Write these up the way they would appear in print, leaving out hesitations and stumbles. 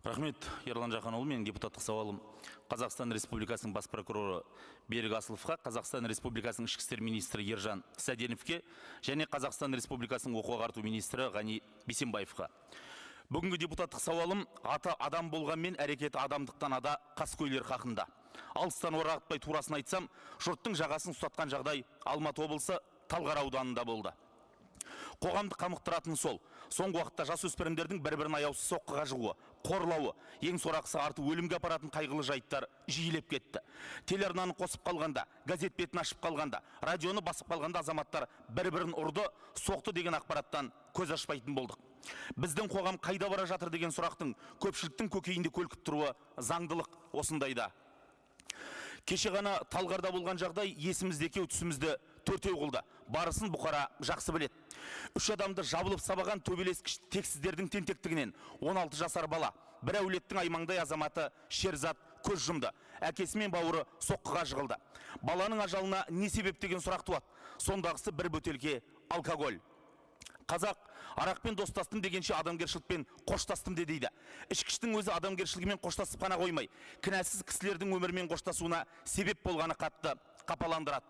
Рахмет, Ерлан Жақанұлы. Менің депутаттық сауалым Қазақстан Республикасының бас прокуроры Берік Асыловқа, Қазақстан Республикасының ішкі істер министрі Ержан Сәденовке және Қазақстан Республикасының оқу ағарту министрі Ғани Бейсенбаевқа. Бүгінгі депутаттық сауалым аты адам болғанмен әрекеті адамдықтан ада қаскөйлер хақында. Алыстан орағытпай турасын айтсам, жұрттың жағасын ұстатқан жағдай Алматы облысы Талғар ауданында болды. Қоғамды қамықтыратын сол. Соңғы уақытта жасөспірімдердің бір-бірін аяусыз соққыға жығуы, қорлауы, ең сорақысы арты өлімге апаратын қайғылы жайттар жиілеп кетті. Телеарнаны қосып қалғанда, газет бетін ашып қалғанда, радионы басып қалғанда азаматтар бір-бірін ұрды, соқты деген ақпараттан көз ашпайтын болдық. Біздің қоғам қайда бара жатыр деген сұрақтың көпшіліктің көкейінде көлкіп тұруы заңдылық осындайда. Кеше ғана Талғарда болған жағдай есімізді екеу, түсімізді төртеу қылды. Барысын бұқара жақсы біледі. Үш адамды жабылып сабаған төбелес тексіздердің тентектігінен 16 жасар бала, бір әулеттің аймаңдай азаматы Шерзат көз жұмды. Әкесі мен бауыры соққыға жығылды. Баланың ажалына не себеп деген сұрақ туады. Сондағысы бір бөтелке алкоголь. Қазақ арақпен достастым дегенше адамгершілікпен қоштастым де дейді. Ішкіштің өзі адамгершілігімен қоштасып қана қоймай, кінәсіз кісілердің өмірімен қоштасуына себеп болғаны қатты қапаландырады.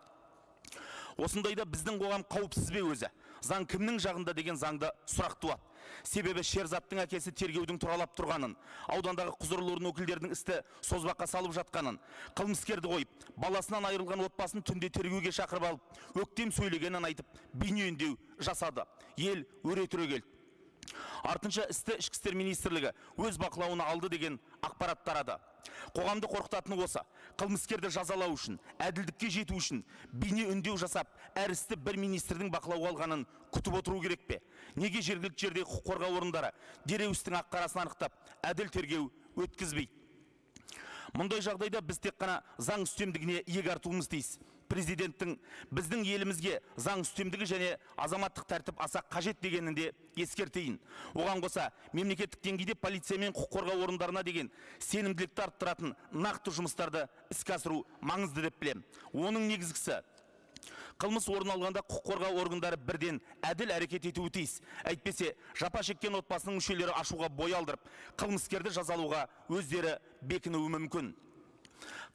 Осындайда біздің қоғам қауіпсіз бе өзі? Заң кімнің жағында деген заңды сұрақ туады. Себебі Шерзаттың әкесі тергеудің тұралап тұрғанын, аудандағы құзырлы орын өкілдерінің істі созбаққа салып жатқанын, қылмыскерді қойып, баласынан айырылған отбасын түнде тергеуге шақырып алып, өктем сөйлегенін айтып, бейнеүндеу жасады. Ел өре түрегелді. Артынша істі Ішкі істер министрлігі өз бақылауына алды деген ақпарат тарады. Қоғамды қорқытатыны осы. Қылмыскерді жазалау үшін, әділдікке жету үшін бейне үндеу жасап, әр істі бір министрдің бақылауға алғанын күтіп отыру керек пе? Неге жергілікті жердегі құқық қорғау орындары дереу істің ақ қарасын анықтап, әділ тергеу өткізбейді? Мұндай жағдайда біз тек қана заң үстемдігіне иек артуымыз тиіс. Президенттің біздің елімізге заң үстемдігі және азаматтық тәртіп аса қажет дегенін де ескертейін. Оған қоса мемлекеттік деңгейде полиция мен құқық қорғау орындарына деген сенімділікті арттыратын нақты жұмыстарды іске асыру маңызды деп білемін. Оның негізгісі қылмыс орын алғанда құқық қорғау органдары бірден әділ әрекет етуі тиіс. Әйтпесе жапа шеккен отбасының мүшелері ашуға бой алдырып, қылмыскерді жазалауға өздері бекінуі мүмкін.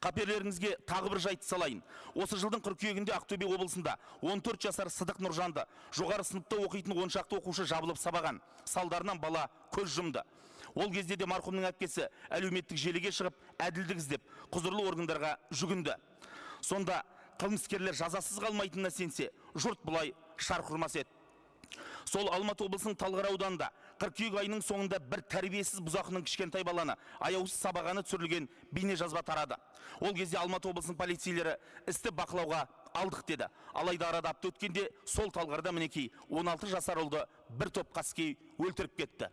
Қаперлеріңізге тағы бір жайтты салайын. Осы жылдың қыркүйегінде Ақтөбе облысында 14 жасар Сыдық Нұржанды жоғары сыныпта оқитын 10 шақты оқушы жабылып сабаған. Салдарынан бала көз жұмды. Ол кезде де марқұмның әпкесі әлеуметтік желіге шығып, әділдік іздеп, құзырлы органдарға жүгінді. Сонда қылмыскерлер жазасыз қалмайтынына сенсе, жұрт бұлай шарқ ұрмас еді. Сол Алматы облысының Талғар ауданында қыркүйек айының соңында бір тәрбиесіз бұзақының кішкентай баланы аяусыз сабағаны түсірілген бейнежазба тарады. Ол кезде Алматы облысының полицейлері істі бақылауға алдық деді. Алайда арада апта өткенде сол Талғарда мінекей 16 жасар ұлды бір топ қаскөй өлтіріп кетті.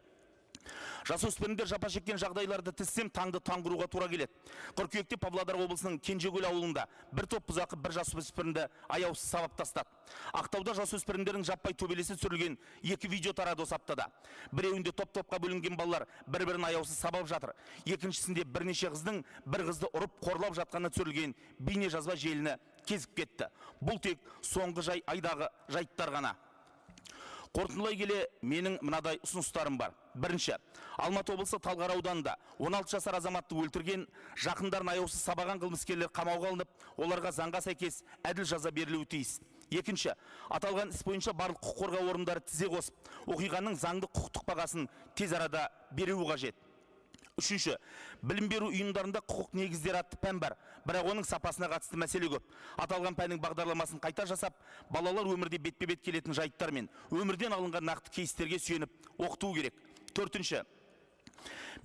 Жасөспірімдер жапа шеккен жағдайларды тізсем таңды таң құруға тура келеді. Қыркүйекте Павлодар облысының Кенжекөл ауылында бір топ бұзақы бір жасөспірімді аяусыз сабап тастады. Ақтауда жасөспірімдердің жаппай төбелесі түсірілген екі видео тарады осы аптада. Біреуінде топ-топқа бөлінген балалар бір-бірін аяусыз сабап жатыр. Екіншісінде бірнеше қыздың бір қызды ұрып қорлап жатқаны түсірілген бейнежазба желіні кезіп кетті. Бұл тек соңғы жай айдағы жайттар ғана. Қорытындылай келе менің мынадай ұсыныстарым бар. Бірінші, Алматы облысы Талғар ауданында 16 жасар азаматты өлтірген, жақындарын аяусыз сабаған қылмыскерлер қамауға алынып, оларға заңға сәйкес әділ жаза берілуі тиіс. Екінші, аталған іс бойынша барлық құқық қорғау орындары тізе қосып, оқиғаның заңды құқықтық бағасын тез арада беруі қажет. Үшінші, білім беру ұйымдарында құқық негіздері атты пән бар, бірақ оның сапасына қатысты мәселе көп. Аталған пәннің бағдарламасын қайта жасап, балалар өмірде бетпе-бет келетін жайттар мен өмірден алынған нақты кейстерге сүйеніп оқыту керек. Төртінші,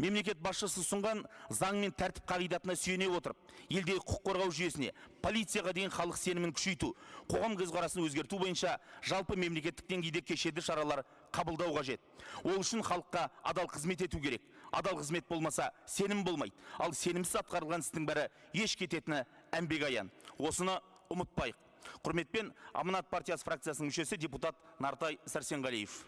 мемлекет басшысы ұсынған заң мен тәртіп қағидатына сүйене отырып, елдегі құқық қорғау жүйесіне, полицияға деген халық сенімін күшейту, қоғам көзқарасын өзгерту бойынша жалпы мемлекеттік деңгейде кешенді шаралар қабылдау қажет. Ол үшін халыққа адал қызмет ету керек. Адал қызмет болмаса сенім болмайды. Ал сенімсіз атқарылған істің бәрі еш кететіні әмбеге аян. Осыны ұмытпайық. Құрметпен, Аманат партиясы фракциясының мүшесі депутат Нартай Сәрсенғалиев.